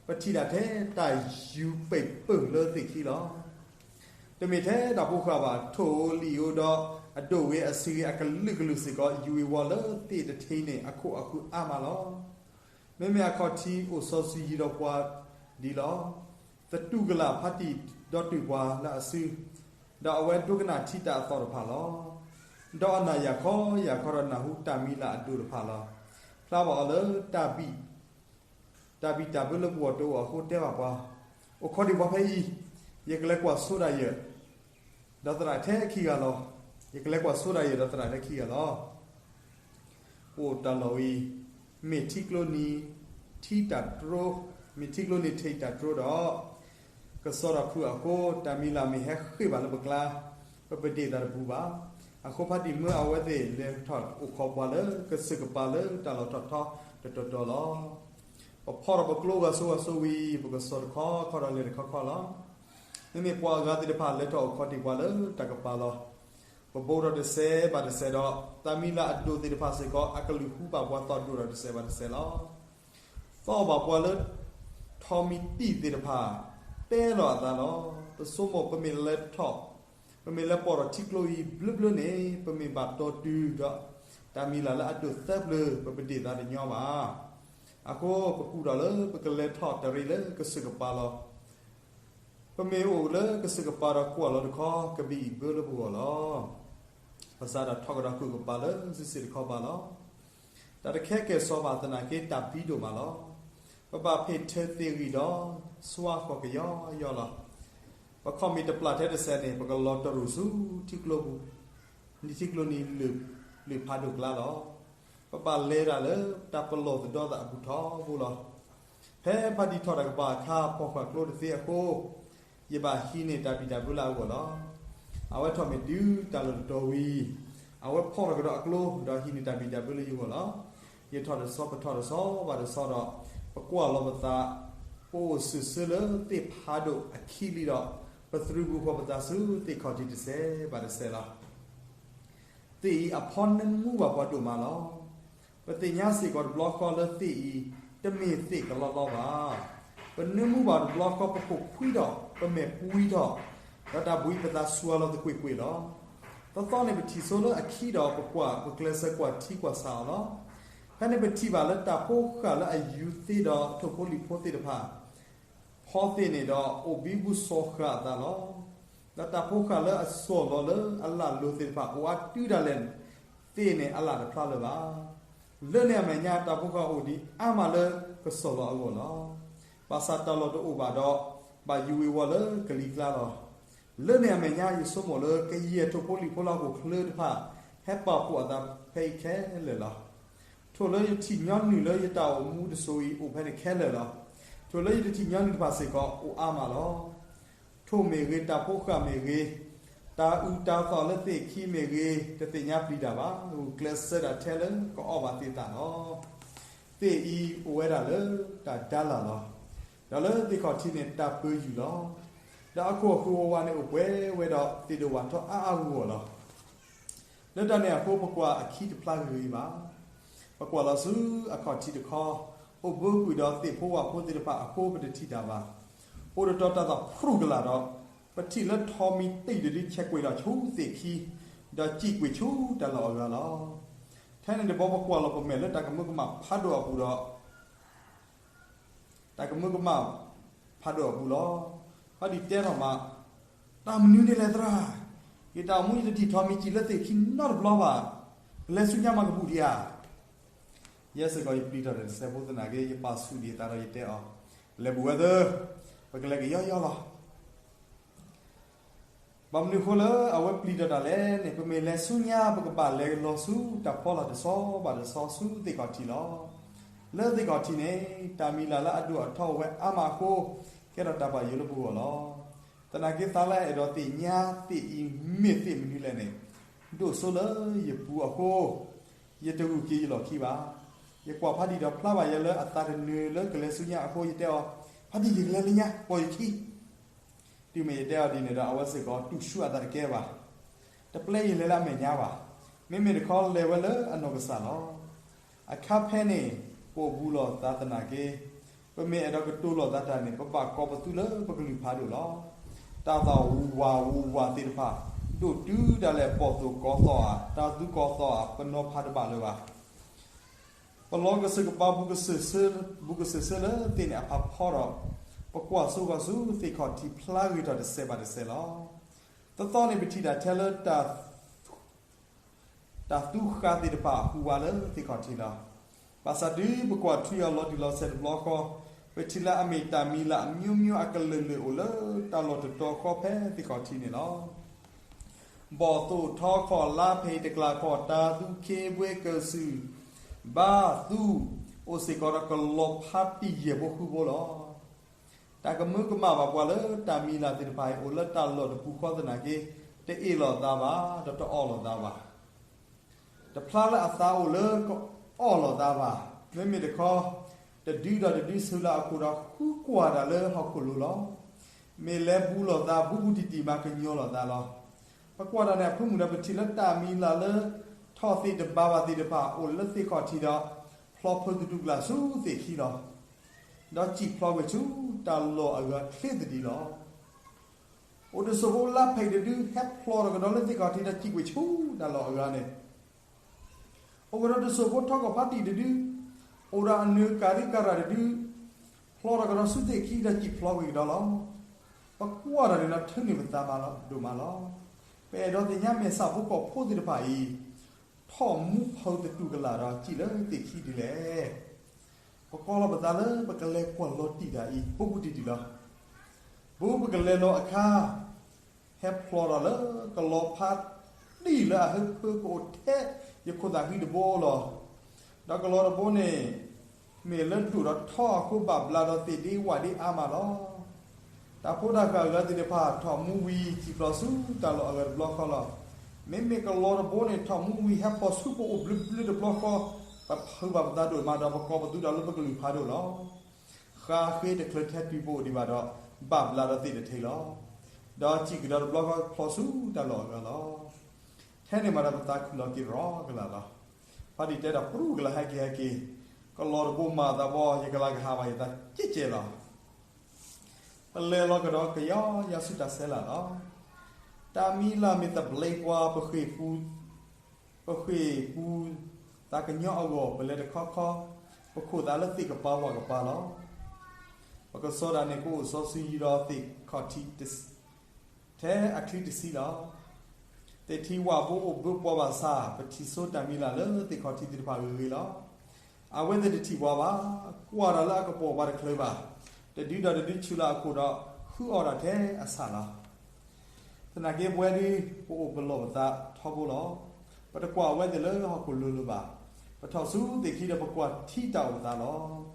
ပထံၣ်ဒၣ်ထဲတၢ်ယူၤပံာ်ပၢၢ်လၢသ့ၣ်ခံလီၤ. တမ့ၢ်ထဲတၢ်ဖိဃာ်ဘၣ်, ထိၣ်ဧိၤလံာ်ဧိၤဒီး အဒိၣ်ဂ့ၤအဆံးဂ့ၤအကလုာ်ကလုာ်စ့ၢ်ကီး ယူၤဝံၤဝီၤလၢသ့ၣ်တထံးန့ၣ် အခိၣ်အဃုာ်အါမးလီၤ. မ့မ့ၢ်အခီၣ်ထံးအိၣ်စီၤစုၤယံၤဒီးပှၤဒ်လီၤ. သတူၢ်ကလာ်ဖါတံၢ်ဒီးတုၤပှၤလၢအစု, ဒီးအဝဲဒိကနၣ်ထံတၢ်အသီၣ်တဖၣ်လီၤ. ဒီးအနၢ်ယၢ်ခီယၢ်ခီဒီးနၢ်ဟူတၢ်မံၤလၢ်အဒိၣ်တဖၣ်လီၤ. ဖျါဘၣ်အီၤလၢ တၢ်ဘံၣ်တၢ်ဘၢလၢပဂီၢ်တအိၣ်အဃိတဲဘၣ်ပှၤ, အိၣ်ခိးဒံးပှၤဖဲအံၤ, ယကလဲၤကွၢ်စိဒၣ်ယဲၢ် ဒီးသရၣ်ထဲခံဂၤလီၤ. ယကလဲၤကွၢ်စိဒၣ်ယဲၢ်ဒီးသရၣ်ထဲခံဂၤလီၤ. ပအိၣ်တၢ်လီၢ်ဝံၤ မ့ၢ်ထံကျိနံၤ ထံတၢ်တြိ, မ့ၢ်ထံကျိနံၤထံးတၢ်တြိဒီး ကစီၤထီၣ်ခုအဃိ တၢ်မံၤလၢ်မ့ၢ်ဟဲဃ့ၢ်ဘၣ်လၢပကျါ, ပပဒ့ၣ်သးတပူၤဘၣ်. အဃိဖါတံၢ်မၢအဝဲသ့ၣ်လဲၤထီၣ်အိၣ်ခိးပှၤလၢကစၢၢ်ကပၤလၢတၢ်လီၢ်ထီၣ်ထီတတီၤတီၤလီၤ. ပဖီၣ်ထီၣ်ပကျိဂၤစိဂၤစိဝံၤ ပကစီၤတခီခီဒီးလဲၤတခီခီလီၤ. မ့မ့ၢ်ပှၤအဂၤသ့ၣ်တဖၣ်လဲၤထီၣ်အိၣ်ခိးတ့ၢ်ပှၤလၢတၢ်ကပၤလီၤ. ပဘိးထီၣ်တစဲးဘၣ်တစဲးဒီး တၢ်မံၤလၢ်အဒိၣ်သ့ၣ်တဖၣ်စ့ၢ်ကီး အကလုၢ်ဟူဘၣ်ပှၤသီၣ်ဒိၣ်ထီၣ်တစဲးဘၣ်တစဲးလီၤ. သီၣ်ဘၣ်ပှၤလၢ ထီးမံၤတံၢ်သ့ၣ်တဖၣ် တဲလီၤအသးလီၤ. ပဆိကမိၣ်ပမ့ၢ်လဲၤထီၣ်, ပမ့ၢ်လဲၤပိာ်ထီၣ်ထံကျိအံၤဘျၢဘျၢန့ၣ် ပမ့ၢ်ဘၣ်တီတုၤဒီး တၢ်မံၤလၢ်လၢအဒိၣ်သၢပျၢၤ ပပဒ့ၣ်သးတညီဘၣ်. အဃိပကူၣ်ထီၣ်လၢပကလဲၤထီၣ်တရံးလၢကစၢၢ်ကပၤလီၤ. ပမ့ၢ်အိၣ်လၢကစၢၢ်ကပၤဒီးကွၢ်လီၤတခီ ကဘံၣ်အံၤဘၢလၢပဂီၢ်လီၤ. ပစးထီၣ်ထီၣ်ကဒီးကုၢ်ကပၤလၢစုစ့ၣ်တခီဘၣ်လီၤ. တၢ်တခဲကဲၣ်ဆိးဘၣ်သနာ်က့ တၢ်ဘံဒိၣ်မးလီၤ. ပဘၣ်ဖ့ၣ်ထၢသ့ၣ်ဂံၢ်ဒီး စွါဃီၤကယီယီလီၤ. ပခီၣ်မ့ၢ်တပျၢ်ထဲတစဲးန့ၣ် ပကလီၤတရူၢ်ဆူထံကျိပူၤ, နံၤထံကျိနံၤလုၢ်ဖးဒိၣ်ကျါလီၤ. ပဘၣ်လဲၤဒၣ်လၢတၢ်ပလီၢ်သဒီသးအပူၤထီဘိလီၤ. ဖဲဖါတံၢ်ထီၣ်တၢ်ကပၤအခါ ဖီၣ်ဃာ်ကျိတသ့အဃိ, ယဘၣ်ဟံးန့ၢ်တၢ်ဘံၣ်တၢ်ဘၢလၢအဂီၢ်လီၤ. အဝဲထီၣ်မ့ၢ်တုၤတၢ်လီၢ်တတီၤဝံၤ, အဝဲဖီၣ်ထီၣ်ကဒီးအကျိ ဒီးဟံးန့ၢ်တၢ်ဘံၣ်တၢ်ဘၢလၢယဂီၢ်လီၤ. ယထီၣ်တဆီ ပထီၣ်တဆီဘၣ်တဆီဒီး, ပကွၢ်လီၤပသး, ပအိၣ်စၢၢ်ဆၢလၢသ့ၣ်ဖးဒိၣ်အခံလံဒီး, ပသရူးပူၤဃီၤပသးဆူသ့ၣ်ခီၣ်ထံးတစဲးဘၣ်တစဲးလီၤ. သ့ၣ်အံၤအဖီနၢမူဘၣ်ပှၤဒိၣ်မးလီၤ. ပသ့ၣ်ညါစ့ၢ်ကီးတဘျီဃီလၢသ့ၣ်အံၤ တမ့ၢ်သ့ၣ်ကလီကလီဘၣ်. ပနၢမူဘၣ်တဘျီဃီ ပခိၣ်ဖှံထီၣ်, ပမဲာ်ပှံထီၣ်, ဒီးတၢ်ဘှံးပသးစှၤလီၤသကွ့ၢ်ကွ့ၢ်လီၤ. သီသီန့ၣ်ပထံၣ်ဆိလၢအခံဒီးပကွၢ်ပကျဲးစၢးကွၢ်ထံကွၢ်ဆးအီၤလီၤ. ဖဲန့ၣ်ပထံၣ်ဘၣ်လၢတၢ်ဖိဃၢ်လၢအယူၤသ့ဒီးထိၣ်ဖိလံၣ်ဖိသ့ၣ်တဖၣ် ဖီသ့ၣ်န့ၣ်ဒီးအိၣ်ဘံဘူစီၤဃာ်အသးလီၤ. ဒီးတၢ်ဖိဃၢ်လၢအစီၢ်လီၤလၢအလၣ်လိၤသ့ၣ်တဖၣ် အိၣ်အါတုၤဒၣ်လဲာ်သ့ၣ်န့ၣ်အလၣ်တဖျါလၢၤဘၣ်. လၢန့ၣ်အမဲာ်ညါတၢ်ဖိဃၢ်အိၣ်ဒံးအါမးလၢကစီၢ်လီၤအဂီၢ်လီၤ. ဘၣ်ဆၣ်တၢ်လီၢ်တအိၣ်ဘၣ်ဒီး ဘၣ်ယူၤဝ့ၤဝီၤလၢကလံၤကျါလီၤ. လၢန့ၣ်အမဲာ်ညါယဆိကမိၣ်လၢကယဲၢ်ထိၣ်ဖိလံၣ်ဖိလၢဟီၣ်ခိၣ်ချၢတဖၣ် ဟဲပာ်ဖှိၣ်အသးဖဲအံၤခဲလၢာ်လီၤ. ထိၣ်လၢယထံၣ်ညီနုၢ်လၢယတၢ်အိၣ်မူတစိၤအံၤအိၣ်ဖဲန့ၣ်ခဲလၢာ်လီၤ. ထိၣ်လၢယတထံၣ်ညီနုၢ်တဖၣ်စ့ၢ်ကီးအိၣ်အါမးလီၤ. ထိၣ်မ့ၢ်ဂ့ၤ, တၢ်ဖိဃၢ်မ့ၢ်ဂ့ၤ, တၢ်အုၣ်တၢ်သီၣ်လၢသ့ၣ်ခံမ့ၢ်ဂ့ၤ, တသ့ၣ်ညါပျံၤတၢ်ဘၣ်. ဂုာ်ကျဲးစၢးဒၣ်ထဲလၢကအီၣ်ဘၣ်သ့ၣ်သၣ်လီၤ. သ့ၣ်အံၤအိၣ်ဝဲဒၣ်လၢတၢ်ဒါလၢ်လီၤ. ဒီးလၢသ့ၣ်ခီၣ်ထံးန့ၣ်တၢ်ပၢၤယုၢ်လီၤ. ဒီးအခိၣ်အဃၢၤဝးဝးန့ၣ်အိၣ်ပှဲၤဝဲဒီးသ့ၣ်ဒိၣ်ဝၣ်ထီအါအါဂီၢ်ဂီၢ်လီၤ. လၢတၢ်န့ၣ်အဃိ ပကွၢ်အခံတဖျါဂ့ၤဂ့ၤဘၣ်. ပကွၢ်လီၤဆူအခီၣ်ထံးတခီ, အိၣ်ဘၢကွံာ်ဒီးသ့ၣ်ဖိဝၣ်ဖိသ့ၣ်တဖၣ်အဃိ ပတထံၣ်တၢ်ဘၣ်. အိၣ်တတီၤတၢ်သီၣ်ဖရူၣ်ကလာ်ဒီး, ပထံၣ်လၢထိးမံၤတံၢ်တဒုဆဲးကွံာ်ဒီးဆူသ့ၣ်ခံ, ဒီးစံၣ်ကွံာ်ဆူတၢ်လီၢ်အဂၤလီၤ. ထဲန့ၣ်တဘျီပကွၢ်လီၤပမဲာ်လၢတၢ်ကမၢကမၣ်ဖးဒိၣ်အပူၤဒီး တၢ်ကမၢကမၣ်ဖးဒိၣ်အပူၤလီၤ. ဖးဒံၣ်တဲထီၣ်မး, တၢ်မနုၤဒ်လဲၣ်သရၣ်, ယတၢ်အိၣ်မူယတထံၣ်ထိးမံၤစံၣ်လၢသ့ၣ်ခံနီတဘျီဘၣ်. ပလဲၤဆူညါမၤကပူၤဒံးဧါ. ယဲစ့ၢ်ကီးယပျံၤထီၣ်တစဲးဖိသနာ်က့ ယပာ်ဆူၣ်ဒံးအသးဒီးယတဲအီၤ, လဲၤဘူးဝဲသၢ, ပကလဲၤကယီယီလီၤ. ဘၣ်မနုၤအဃိလၢအဝဲပျံၤထီၣ်တၢ်လဲၣ်န့ၣ်, ပမ့ၢ်လဲၤဆူညါ ပကဘၣ်လဲၤလီၤဆူတၢ်ဖီလာ်တဆီဘၣ်တဆီဆူသ့ၣ်ခီၣ်ထံးလီၤ. လၢသ့ၣ်ခီၣ်ထံးန့ၣ် တၢ်မံၤလၢ်လၢအဒိၣ်အထီအိၣ်ဝဲအါမးအဃိ, ကဲထီၣ်တၢ်ဘၣ်ယိၣ်လၢပဂီၢ်လီၤ. သနာ်က့သးလၢအဲၣ်ဒိးသ့ၣ်ညါသ့ၣ်အံၤမ့ၢ်သ့ၣ်မနုၤလဲၣ်န့ၣ်, ဒိၣ်စိလၢယပူၤအဃိ, ယတဂုာ်က့ၤယလီၢ်ခံဘၣ်. ယကွၢ်ဖးဒံၣ်ဒီးဖျါဘၣ်ယဲလၢအသးတနၢၤလၢကလဲၤဆူညါအဃိ ယတဲအီၤ, ဖးဒံၣ်ယကလဲၤလၢညါ ပိာ်ယခံ တုၤမ့ၢ်ယတဲအီၤဒ်န့ၣ်ဒီး အဝဲစ့ၢ်ကီးတူၢ်ဆူအသးတကဲဘၣ်. တပျဲယလဲၤလၢအမဲာ်ညါဘၣ်. မ့မ့ၢ်တခီလဲၤဝဲလၢအနီၢ်ကစၢ်လီၤ. အခါဖဲန့ၣ် ပအိၣ်ဘူးလိာ်သးသနာ်က့, ပမ့ၢ်အဲၣ်ဒိးကတိၤလိာ်သးတၢ်န့ၣ် ပဘၣ်ကိးပသူလၢပကလုၢ်ဖးဒိၣ်လီၤ. တၢ်သီၣ်ဝးဝးသ့ၣ်တဖၣ် ဒိၣ်တုၤဒၣ်လဲာ်ဘီၣ်သိၣ်ကီၤသီၣ်ဧါ, တၢ်သူကီၤသီၣ်ဧါ, ပနီၤဖးတဘၣ်လၢၤဘၣ်. ပလီၤကစၢၢ်ကပၤ ဘူးကစၢၢ်ဆၢလၢသ့ၣ်န့ၣ်အဖးဖီဒီး, ပကွၢ်စိဃီၤဆူသ့ၣ်ခီၣ်ထံးဖျါဂ့ၤထီၣ်တစဲးဘၣ်တစဲးလီၤ. သီသီန့ၣ်ပထံၣ်တၢ်ထဲလၢ တၢ်သူဃာ်သ့ၣ်တဖၣ်ဟူးဝးလၢသ့ၣ်ခီၣ်ထံးလီၤ. ဘၣ်ဆၣ်တုၤပကွၢ်ထွံအီၤလီၤတံၢ်လီၤဆဲးတဘျီဃီ, ပထံၣ်လၢအမ့ၢ်တၢ်မံၤလၢ်အမျိုးမျိုး အကလုာ်လုာ်အိၣ်လၢတၢ်လီၢ်တတီၤဃီဖဲသ့ၣ်ခီၣ်ထံးန့ၣ်လီၤ. ဘီၣ်သိၣ်ထီခီၣ်လါဖဲအံၤတကျါခီၣ် တၢ်သူခ့ဘှ့ကစုာ်ဘါသူ အိၣ်စ့ၢ်ကီးဒီးကလီၤဖးတံၢ်ယဲၢ်ဘိဃုဘိလီၤ. တၢ်ကမၢကမၣ်ဘၣ်ပှၤလၢတၢ်မံၤလၢ်သ့ၣ်တဖၣ်အံၤ အိၣ်လၢတၢ်လီၢ်တပူၤဃီသနာ်က့, တအ့ၣ်လိာ်သးဘၣ်ဒီးတအီၣ်လိာ်သးဘၣ်. တဖျါလၢအသးအိၣ်လၢကအီၣ်လိာ်သးဘၣ်. မ့မ့ၢ်တခီ, တဒုဒီးတဒုဆူလၢအခိၣ်ဒီးဃုကွၢ်တၢ်လၢဟီၣ်ခိၣ်လိၤလီၤ. မ့ၢ်လဲၤဘူးလိာ်သးဘူးဘူးတံၢ်တံၢ်မးကညီလိာ်သးလီၤ. ပကွၢ်တၢ်န့ၣ်အဖၢမုၢ်ဒီးပထံၣ်လၢတၢ်မံၤလၢ်လၢ ထီၣ်သ့ၣ်တဘၣ်ဘၣ်သ့ၣ်တဖၣ် အိၣ်လၢသ့ၣ်ခီၣ်ထံးဒီး ဖျီဖၢသတူၢ်ကလာ်ဆူသ့ၣ်ခံလီၤ. ဒီးစံၣ်ဖျီကွံာ်ဆူတၢ်လီၢ်အဂၤချ့သဒံးလီၤ. အိၣ်တစိၢ်ဖိလါဖဲးတဒု ဟဲဖျီထီၣ်ကဒီးလၢသ့ၣ်ခီၣ်ထံးဒီးစံၣ်ကွံာ်ဆူတၢ်လီၢ်အဂၤန့ၣ် အိၣ်ကဒီးတစိၢ်ဖိထီကီၢ်ဖးတံၢ်တဒု, အိၣ်ဒီးအနၢၤကၤရံကၤရၢ်တဒု, ဖျီထီၣ်ကဒီးဆူသ့ၣ်ခံဒီးစံၣ်ဖျီကွံာ်ကဒီးလီၤ. ပကွၢ်တၢ်န့ၣ်ဒီးထုးန့ၢ်ပသးမးလီၤဒိၣ်မးလီၤ. ပအဲၣ်ဒိးသ့ၣ်ညါမဲာ်ဆှးဖိကီၢ်ဖိသ့ၣ်တဖၣ်အံၤ ထီၣ်မူဖီသတူၢ်ကလာ်ဒီးစံၣ်လၢသ့ၣ်ခံဒ်လဲၣ်. ပကိးလီၤပသးလၢပကလဲၤကွၢ်လီၤတံၢ်တၢ်အံၤ ဘူးဘူးတံၢ်တံၢ်လီၤ. ဘူးပကလဲၤလီၤအခါ ဟဲဖျီထီၣ်လၢကလီၤဖးတံၢ်လၢအဟၢဖၢကအိၣ်ထဲယခိၣ်သၣ်ဃံတဘိလီၤ. ဒီးကလီၤတဘိန့ၣ် မ့ၢ်လၢဒိၣ်ဒီးထီအဃိဘၣ်ဘျါဒီးသ့ၣ်ဒ့ဝၣ်ဒ့အါမးလီၤ. တၢ်ဖိတၢ်ဃၢ်အဂၤသ့ၣ်တဖၣ် ထီၣ်မူဝံၤစံၣ်ဖျိးဆူတၢ်လီၢ်အဂၤတဘျီဃီလီၤ. မ့မ့ၢ်ကလီၤတဘိန့ၣ် ထီၣ်မူဝံၤဟဲဖီၣ်ဆူပအိၣ်ဘျုးဘျုးတဘျီဃီ, ပဖုးဘၣ်ပသးဒိၣ်မးဒီး ပကိးပသူတၢ်လၢပကလုၢ်ဖးဒိၣ်လီၤ. ဃါဃ့တချုးထဲတုၤပအိၣ်ဒံးဘၣ်ဒီး ဘၣ်ဘျးဒီးသ့ၣ်တထံးလီၤ. ဒီးစံၣ်ကဒီးတဘျီဃီဖျိးဆူတၢ်လီၢ်အဂၤလီၤ. ထဲန့ၣ်မးဒီးပသးခုၣ်လီၤက့ၤရီကလာ်လီၤ. ဖါတံၢ်တဲဒီး ပြူကလာ်ဟဲက့ၤဟဲက့ၤ, ကလီၤတဘိမၤသးဘီ ယကလၤကဟးဘၣ်ယသးကဲးကဲးလီၤ. ပလဲၤလီၤကဒီးကယီယီဆူတၢ်ဆဲးလၢ်လီၤ. တၢ်မံၤလၢ်မ့ၢ်သဘျ့ပှၤ, ပဃ့ၢ်ပူၤသးကညီအဂီၢ် ပလဲၤတခီခီ, ပခိၣ်သးလၢသ့ၣ်ကပၤဝၣ်ကပၤလီၤ. ပကစီၤဒၣ်န့ၣ် ကအိၣ်စီၤစုၤယံၤဒီးသ့ၣ်ခီၣ်ထံး ထဲအချံတဆံလီၤ. သ့ၣ်ထံဝၣ်ဘိအိၣ်ဘၢပှၤဘၣ်ဆၣ် ပထံၣ်စိတၢ်မံၤလၢ်လၢသ့ၣ်ခီၣ်ထံးသ့ၣ်တဖၣ်ဂ့ၤဂ့ၤလီၤ. အဝဲသ့ၣ်တထံၣ်ပှၤဘၣ်, ကွၢ်တၢ်လၢအကပိာ်ပှၤတချုးဘၣ်, တဒုဒီးတဒုဆူၣ်လၢအခိၣ်ဒီး ဃုအီၣ်တၢ်ထဲအဆၣ်လီၤ. သနာ်က့ပဝဲဒၣ် ပအိၣ်ပလီၢ်ပသးထီဘိလီၤ. ပတကွၢ်အဝဲသ့ၣ်လၢဟီၣ်ခိၣ်လိၤလိၤဘၣ်. ပထီၣ်ဆူသ့ၣ်ခံဒီးပကွၢ်ထံတၢ်အိၣ်သးလီၤ.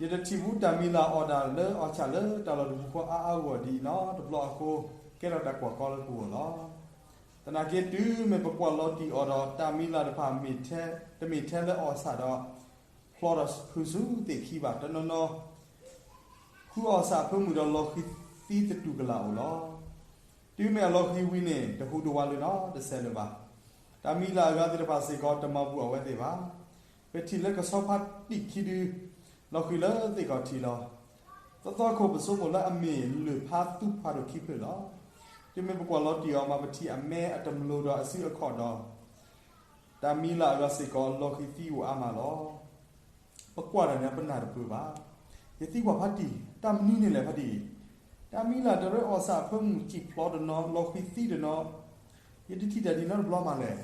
ယတထံၣ်ဘူးတၢ်မံၤလၢ်အီၣ်တၢ်လၢအီၣ်ဆၣ်လၢတၢ်လီၢ်တပူၤဃီအါအါဂီၢ်ဂီၢ်ဒ်အံၤနီတဘျီအဃိ, ကဲထီၣ်တၢ်ကွၢ်ကီလၢပဂီၢ်လီၤ. သနာ်က့တုၤမ့ၢ်ပကွၢ်လီၤတံၢ်အီၤဒီး တၢ်မံၤလၢ်တဖၣ် တမ့ၢ်ထဲလၢအီၣ်ဆၣ်ဒီး ဖျိးဒီးဖုးဆူသ့ၣ်ခံဘၣ်. တနီၤနီၤ ဃုအီၣ်ဆၣ်အဖၢမုၢ်ဒီးလီၤဃံၤသံသတူၢ်ကလာ်အိၣ်လီၤ. တုၤမ့ၢ်အလီၤဃံၤဝံၤန့ၣ် တဟူးတဝးလၢၤနီတစဲးလၢၤဘၣ်. တၢ်မံၤလၢ်အဂၤသ့ၣ်တဖၣ်စ့ၢ်ကီး တမၤဘူၣ်အဝဲသ့ၣ်ဘၣ်. ပထံၣ်လၢကဆီဖါတံၢ်ခံဒု လီၤဃံၤလၢသ့ၣ်ခီၣ်ထံးလီၤ. သီသီခိၣ်ပဆိကမိၣ်လၢအမ့ၢ်လၢၢ်ဖးသူဖးဒိၣ်ခံဖျၢၣ်လီၤ. တုၤမ့ၢ်ပကွၢ်လီၤတံၢ်အီၤမး ပထံၣ်အမဲအတမျိၤဒီးအစုအခီၣ်ဒီး တၢ်မံၤလၢ်အဂၤစ့ၢ်ကီး လီၤဃံၤသံအိၣ်အါမးလီၤ. ပကွၢ်တၢ်န့ၣ် ပနၢ်တပၢၢ်ဘၣ်. ယသံကွၢ်ဖါတံၢ်, တၢ်မနုၤန့ၣ်လဲၣ်ဖါတံၢ်, တၢ်မံၤလၢ်တရၢအီၣ်ဆၣ်အဖၢမုၢ်စံၣ်ဖျိးတနီၤ လီၤဃံၤသံတနီၤ, ယတထံၣ်တၢ်ဒ်နီတဘျီမးလဲၣ်.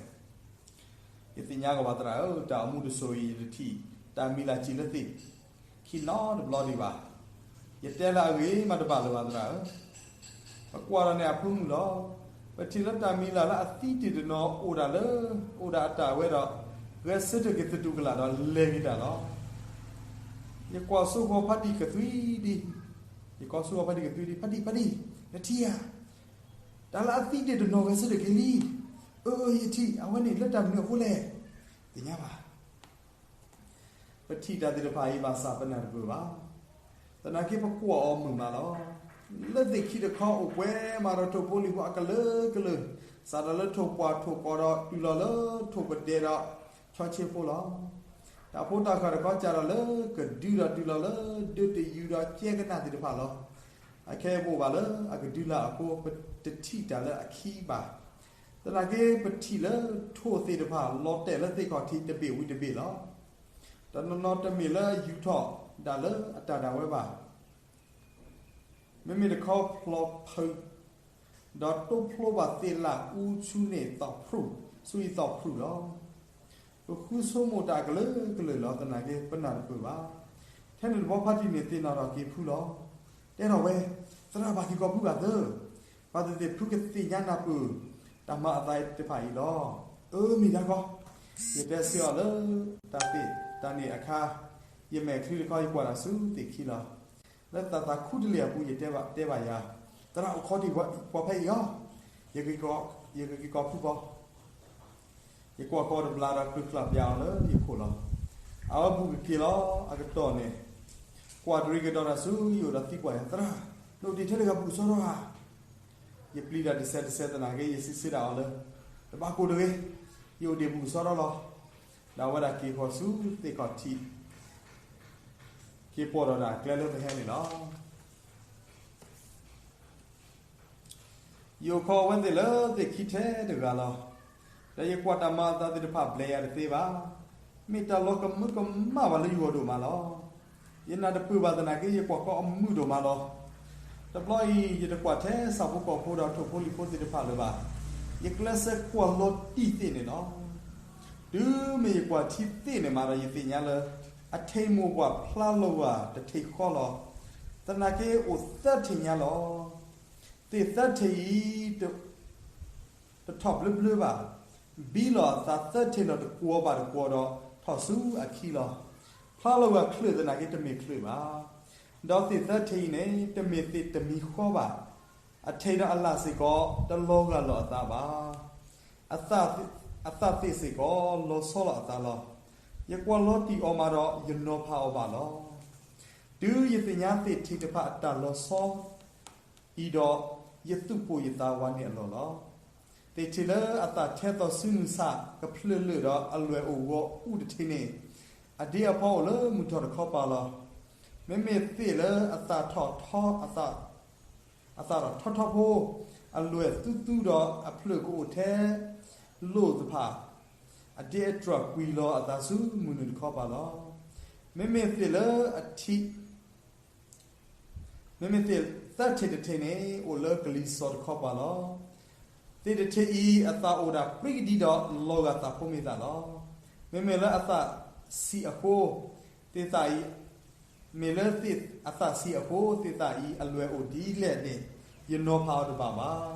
ယသ့ၣ်ညါကီးဘၣ်သရၣ်ဧၢ, တၢ်အိၣ်မူတစိၤအံၤ ယတထံၣ်တၢ်မံၤလၢ်စံၣ်လၢသ့ၣ်ခံနီတဘျီဒံးဘၣ်. ယတဲလၢအဂ့ၢ်မးတဘၣ်လၢၤဘၣ်သရၣ်ဧၢ. ပကွၢ်ဒီးန့ၣ်အဖၢမုၢ်လီၤ. ပထံၣ်လၢတၢ်မံၤလၢ်လၢအသံတ့ၢ်တနီၤအိၣ်ဒၣ်လၢ အိၣ်ဒၣ်အတၢ်ဝဲဒီး ဂဲၤဆၢထၢၣ်က့ၤသတူၢ်ကလာ်ဒီးလဲၤက့ၤတၢ်လီၤ. ယကွၢ်စိဃီၤဖါတံၢ်ကသွံဒံး, ယကွၢ်စိဃီၤဖါတံၢ်ကသွံဒံး, ဖါတံၢ်, ဖါတံၢ်, နထံၣ်ဧါ, တၢ်လၢအသံတ့ၢ်တနီၤဂဲၤဆၢထၢၣ်က့ၤလံ. အၢ အၢ ယထံၣ်, အဝဲန့ၣ်လၢတၢ်မနုၤအဃိလဲၣ်. သ့ၣ်ညါဘၣ်. ပထံၣ်တၢ်သ့ၣ်တဖၣ်အံၤဘၣ်ဆၣ်ပနၢ်တပၢၢ်ဘၣ်. သနာ်က့ပကွၢ်အီၤမုာ်မးလီၤ. လၢသ့ၣ်ခံတခီအိၣ်ပှဲၤမးဒီး ထိၣ်ဖိလံၣ်ဖိအကလုာ်ကလုာ်, စးထီၣ်လၢထိၣ်ပှၢ်ထိၣ်ကီဒီးတုၤလီၤလၢထိၣ်ပဒဲဒီး ဆီဆ့ဖိလီၤ. တၢ်ဖိတၢ်ဃၢ်တခီစးထီၣ်လၢကဒုဒီးတုၤလီၤလၢ ဒၢတယုဒီးကဲကနၣ်သ့ၣ်တဖၣ်လီၤ. အခဲအံၤပအိၣ်ဘၣ်လၢအကဒုလၢ်အဃိ ပတထံၣ်တၢ်လၢအခံဘၣ်. သနာ်က့ပထံၣ်လၢထိၣ်သ့ၣ်တဖၣ် လီၤတဲာ်လၢသ့ၣ်ခီၣ်ထံးတဘ့ၣ်ဝံၤတဘ့ၣ်လီၤ. တနီၤနီၤတမ့ၢ်လၢယူာ်ထီၣ်ဒၣ်လၢအတၢ်ဒၣ်ဝဲဘၣ်. မ့မ့ၢ်တခီဖျိးဖုး ဒီးတိဖျိဘၣ်သ့ၣ်လၢအူဆူန့ၣ်သီၣ်ဖရူၣ်, ဆူအံၤသီၣ်ဖရူၣ်လီၤ. ပဃုဆိကမိၣ်တၢ်ကလုာ်ကလုာ်လီၤ. သနာ်က့ပနၢ်တပၢၢ်ဘၣ်. ထဲန့ၣ်တဘျီဖါတံၢ်န့ၣ် သ့ၣ်နီၣ်ထီၣ်က့ၤဖုလီၤ. တဲထီၣ်ဝဲ, သရၣ်ဘၣ်က့ၤကီၢ်ဖုဘၣ်သၢ, ဘၣ်သ့ၣ်သ့ၣ်ဖုကသ့ၣ်ညါနၢ်ပၢၢ် တၢ်မၤအသးတဖၣ်အံၤလီၤ. အၢ မ့ၢ်ဒၣ်ကီ, ယတဲဆၢအီၤလၢ တၢ်သ့ၣ်တၢ်န့ၣ်အခါ, ယမဲာ်ချံတခီ ယကွၢ်တၢ်ဆူသ့ၣ်ခံလီၤ. လၢသးသးခူတလ့ၢ်အပူၤ ယတဲဘၣ်ယၤ, သရၣ်အိၣ်ခိးတ့ၢ်ပှၤဖဲအံၤလီၤ. ယကက့ၤကီၢ်ဖုဘီ ယကွၢ်ကီတဘျီဒီး ကျုးကျၢ်ပျးအီၤလၢယခိၣ်လီၤ. အဝဲဘူးကက့ၤလီၤ. အကတီၢ်န့ၣ် ကွၢ်တရံးကဒီးတၢ်ဆူယအိၣ်ဒီးသံကွၢ်ယၤ, သရၣ်, နအိၣ်တ့ၢ်ထဲတဂၤဘူးကစီဒီဧါ. ယပျံၤတၢ်တစဲးတစဲးသနာ်က့ ယစံးဆၢဒၣ်အီၤလၢ တဘၣ်ကိၢ်တဂ့ၤ, ယအိၣ်ဒံးဘူးကစီဒီလီၤ. ဒီးအဝဲဒၣ်က့ၤဃီၤဆူသ့ၣ်ခီၣ်ထံး က့ၤပိာ်ထီၣ်ဒၣ်ကျဲလၢပဟဲန့ၣ်လီၤ. ယအိၣ်ခိးအဝဲသ့ၣ်လၢသ့ၣ်ခံထဲတဂၤလီၤ. ဒီးယကွၢ်တၢ်မၤအသးသ့ၣ်တဖၣ်ဘျဲးယၤတသ့ဘၣ်. မ့ၢ်တၢ်လီၤကမၢကမၣ်ဘၣ်လၢယဂီၢ်ဒိၣ်မးလီၤ. ယနၢ်တပၢၢ်ဘၣ်သနာ်က့ ယကွၢ်ကီအမုာ်ဒိၣ်မးလီၤ. တဘျီအံၤ ယတကွၢ်ထဲဆၣ်ဖိကီၢ်ဖိဒီးထိၣ်ဖိလံၣ်ဖိသ့ၣ်တဖၣ်လၢၤဘၣ်. ယကျဲးစၢးကွၢ်လီၤတံၢ်သ့ၣ်န့ၣ်လီၤ. တုၤမ့ၢ်ယကွၢ်ထံသ့ၣ်န့ၣ်မးဒီး ယသ့ၣ်ညါလၢ အထံးမိၢ်ပှၢ်ဖျါလီၤဝၤတထံးဃီလီၤ. သနာ်က့အိၣ်သၢထံးညါလီၤ. သ့ၣ်သၢထံးအံၤ တထီၣ်ဘျၢဘျၢဘၣ်. ဘံလီၤအသးသၢထံးလီၤတကွီၤဘၣ်တကွီၤဒီး ထီၣ်ဆူအခံလီၤ. ဖျါလီၤဝဲချုးသနာ်က့တမ့ၢ်ချုးဘၣ်. ဒီးသ့ၣ်သၢထံအံၤန့ၣ် တမ့ၢ်သ့ၣ်တမံၤဃီဘၣ်. အထံဒီးအလၣ်စ့ၢ်ကီး တလီၤဂာ်လီၤအသးဘၣ်. အသၣ်သ့ၣ်စ့ၢ်ကီး လီၤဆီလီၤအသးလီၤ. ယကွၢ်လီၤတံၢ်အီၤမးဒီး ယနီၤဖးအီၤဘၣ်လီၤ. တုၤယသ့ၣ်ညါသ့ၣ်ထံးတဖၣ်အတၢ်လီၤဆီအံၤဒီး, ယသူၣ်ပိၢ်ယသးဝးန့ၢ်အလီၢ်လီၤ. သ့ၣ်ထံးလၢအသၣ်ထဲသိးစုမုၢ်ဆၣ်ကဖျၢၣ်လၢာ်ဒီးအလွဲၢ်အိၣ်ဂီၤအူတထံးန့ၣ်, အဒ့အဖီအိၣ်လၢမုၢ်ထီၣ်တခီပၤလီၤ. မ့မ့ၢ်သ့ၣ်လၢအသၣ်ထီၣ်ထီ အသၣ်ထီၣ်ထီဖိ, အလွဲၢ်သူသူဒီးအဖျၢၣ်ကအိၣ်ထဲလိၣ်တဖၣ်, အဒ့အတြၢ်ကွံာ်လီၤအသးဆူမုၢ်နုာ်တခီပၤလီၤ. မ့မ့ၢ်သ့ၣ်လၢအထံး မ့မ့ၢ်သ့ၣ်သၢထံးတထံးန့ၣ် အိၣ်လၢကလံၤစိးတခီပၤလီၤ. သ့ၣ်တထံးအံၤ အသၣ်အိၣ်ဒၣ်ပြံကဒံဒီး လီၤဂာ်သးဖိမ့ၢ်သၣ်လီၤ. မ့မ့ၢ်လၢအသၣ်ဆံးအဃိ, သ့ၣ်သၣ်အံၤ, မ့ၢ်လၢသ့ၣ်အသၣ်ဆံးအဃိ သ့ၣ်သၣ်အံၤအလွဲၢ်အိၣ်ဒ်လဲၣ်န့ၣ် ယနီၤဖးအီၤတဘၣ်ဘၣ်.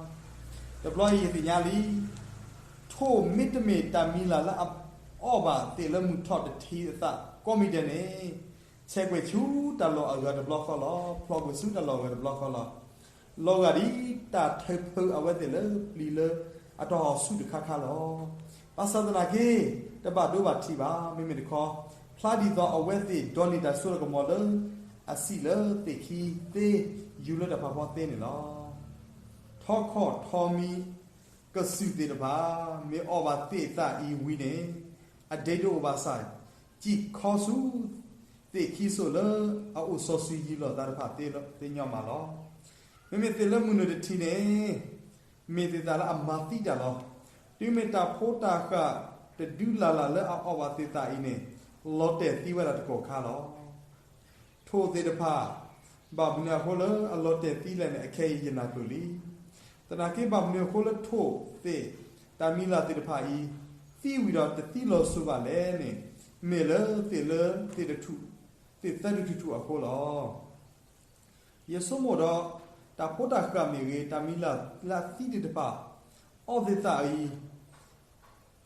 တဘျီအံၤယသ့ၣ်ညါလံ ထိၣ်မ့တမ့ၢ်တၢ်မံၤလၢ်လၢအအီၣ်ဘၣ်သ့ၣ်လၢမုၢ်ထီၣ်တထံးအသးကိးမံၤဒဲးန့ၣ်, ဆဲးကွံာ်ဆူတၢ်လီၢ်အဂၤတဘျီဃီလီၤ. ဖျိးကွံာ်ဆူတၢ်လီၢ်အဂၤတဘျီဃီလီၤ. လီၤဂာ်ဒ်တၢ်ထုးဖၢအဝဲသ့ၣ်လၢပျံၤလၢအတဟီၣ်ဆူၣ်တခါခါလီၤ. ဘၣ်ဆၣ်သနာ်က့ တဘၣ်ဒိဘၣ်ထံးဘၣ်. မ့မ့ၢ်တခီ, ဖျါဒ်သိးအဝဲသ့ၣ်ဒိးန့ၢ်တၢ်စိတၢ်ကမီၤလၢအစံၣ်လၢသ့ၣ်ခံသ့ ယူၤလၢတၢ်ဖးဖီသ့န့ၣ်လီၤ. ထီခီၣ်ထီမံကစုာ်သ့ၣ်တဖၣ် မ့ၢ်အီၣ်ဘၣ်သ့ၣ်သၣ်အံၤဝံၤန့ၣ်, အဒ့တအိၣ်ဘၣ်ဆၣ်, စံၣ်ခီဆူသ့ၣ်ခံစိၣ်လၢအအိၣ်စီၤစုၤယံၤလီၤသးတဖၣ်သ့ညီမးလီၤ. မ့မ့ၢ်သ့ၣ်လၢမုၢ်နုာ်တထံးန့ၣ်, မ့ၢ်သ့ၣ်သၣ်လၢအမၤသံတၢ်လီၤ. တုၤမ့ၢ်တၢ်ဖိတၢ်ဃၢ်တဒုလၢ်လၢ်လၢအအီၣ်ဘၣ်သ့ၣ်သၣ်အံၤန့ၣ်, လီၤတဲာ်သံဝဲဒၣ်တကီၢ်ခါလီၤ. ထိၣ်သ့ၣ်တဖၣ် ဘၣ်မနုၤအဃိလၢအလီၤတဲာ်သံလဲၣ်န့ၣ် အခဲအံၤယနၢ်ပၢၢ်လံ. သနာ်က့ဘၣ်မနုၤအဃိလၢထိၣ်သ့ၣ် တၢ်မံၤလၢ်သ့ၣ်တဖၣ်အံၤ သံဝံၤဒီးတသံလီၤစိၤဘၣ်လဲၣ်န့ၣ်, မ့ၢ်လၢသ့ၣ်လၢသ့ၣ်တထူၣ်, သ့ၣ်သၢတထူၣ်ထူၣ်အဃိလီၤ. ယဆိကမိၣ်ဒီး တၢ်ဖိတၢ်ဃၢ်မ့ၢ်ဂ့ၤ, တၢ်မံၤလၢ်သံသ့ၣ်တဖၣ် အီၣ်သ့ၣ်သၣ်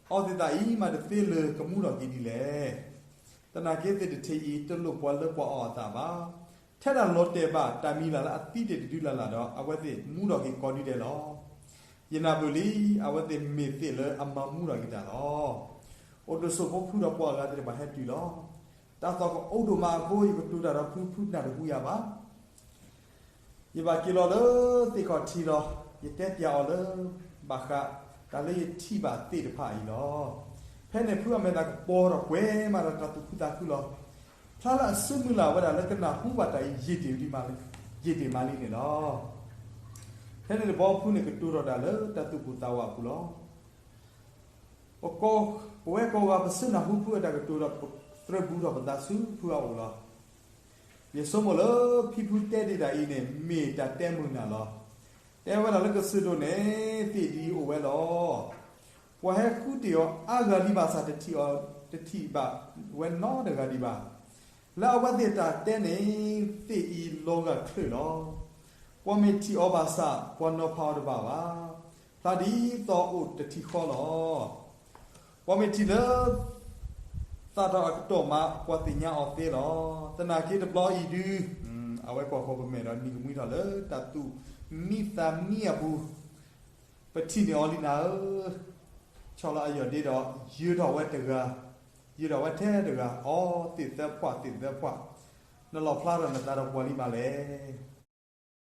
အံၤ, အီၣ်သ့ၣ်သၣ်အံၤမးတသ့လၢၤကမူထီၣ်က့ၤဒ်လဲၣ်. သနာ်က့သ့ၣ်တထံးအံၤ တလိၣ်ပှၤလၢပှၤအီၣ်အသးဘၣ်. ထဲဒၣ်လီၤတဲာ်ဘၣ်တၢ်မံၤလၢ်လၢအသံတ့ၢ်တဒုလၢ်လၢ်ဒီး အဝဲသ့ၣ်မူထီၣ်က့ၤကိးဒုဒဲးလီၤ. ယနၢ်ပၢၢ်လံ, အဝဲသ့ၣ်မ့ၢ်သ့ၣ်လၢအမၤမူထီၣ်က့ၤတၢ်လီၤ. အိၣ်တစိၢ်ဖိဖုဒီးပှၤအဂၤသ့ၣ်တဖၣ်ဟဲတုၤလီၤ. တၢ်သီၣ်ကအိၣ်ဒိၣ်မးအဃိ ယကတိၤတၢ်ဒီးဖု, ဖုနၢ်တဟူယၤဘၣ်. ယဘၣ်က့ၤလီၤလၢသ့ၣ်ခီၣ်ထံးလီၤ. ယတဲပျးအီၤလၢ ဘၣ်ဃးတၢ်လၢယထံၣ်ဘၣ်သ့ၣ်တဖၣ်အံၤလီၤ. ဖဲန့ၣ်ဖုအမဲာ်သးကပီၤထီၣ်ကွဲမးဒီးတၢ်သူၣ်ခုသးခုလီၤ. ဖျါလၢအစုမုၢ်လၢ်ဝဲဒၣ်လၢကနၢ်ဟူဘၣ်တၢ်အံၤ ယံာ်တ့ၢ်လံမး, ယံာ်တ့ၢ်မးလံန့ၣ်လီၤ. ဖဲန့ၣ်တဘျီဖုန့ၣ်ကတိၤထီၣ်တၢ်လၢတၢ်သူၣ်ပိၢ်သးဝးအပူၤလီၤ. ပဝဲကိးဂၤ ပဆၢနၢ်ဟူဖုအတၢ်ကတိၤဒီး ပသရၢဘူးထီၣ်ပသးဆူဖုအအိၣ်လီၤ. ယဆိကမိၣ်လၢဖံဖုတဲဒံးတၢ်အံၤန့ၣ် မ့ၢ်တၢ်တဲမုာ်နၢ်လီၤ. တဲဝဲဒၣ်လၢကစၢၢ်ဒိၣ်န့ၣ် သ့ၣ်ဒ်အံၤအိၣ်ဝဲလီၤ. ပှၤဟဲဃုတ့ၢ်အီၤအါဂၤလံဘၣ်ဆၣ် တထံၣ်အီၤ, တထံၣ်ဘၣ်ဝဲနီတဂၤဒံးဘၣ်. လၢအဝဲသ့ၣ်တၢ်တဲန့ၣ် သ့ၣ်အံၤလီၤဂာ်ချၢၣ်လီၤ. ပှၤမ့ၢ်ထံၣ်အီၤဘၣ်ဆၣ် ပှၤနီၤဖးအီၤတဘၣ်ဘၣ်. ဖျါဒ်သိးအိၣ်တထံၣ်ဃီလီၤ. ပှၤမ့ၢ်ထံၣ်လၢ သၣ်ထီၣ်အကတီၢ်မး ပှၤသ့ၣ်ညါအီၤသ့လီၤ. သနာ်က့တဘျီအံၤဒု အဝဲကွၢ်ဃီၤပမဲာ်ဒီးနံၤကမှံထီၣ်လၢတၢ်သူၣ်မံသးမံအပူၤ, ပထံၣ်န့ၢ်အီၤလံနၤဧၢ, ဆီၣ်လီၤအယီၢ်ဒ့ဒီး ယၢၤထီၣ်ဝဲတဂၤ, ယၢၤထီၣ်ဝဲထဲတဂၤ, အိ သ့ၣ်သၢဖှၣ် သ့ၣ်သၢဖှၣ်, နလီၣ်ဖျါထီၣ်နသးဒီးပှၤလံမးလဲၣ်.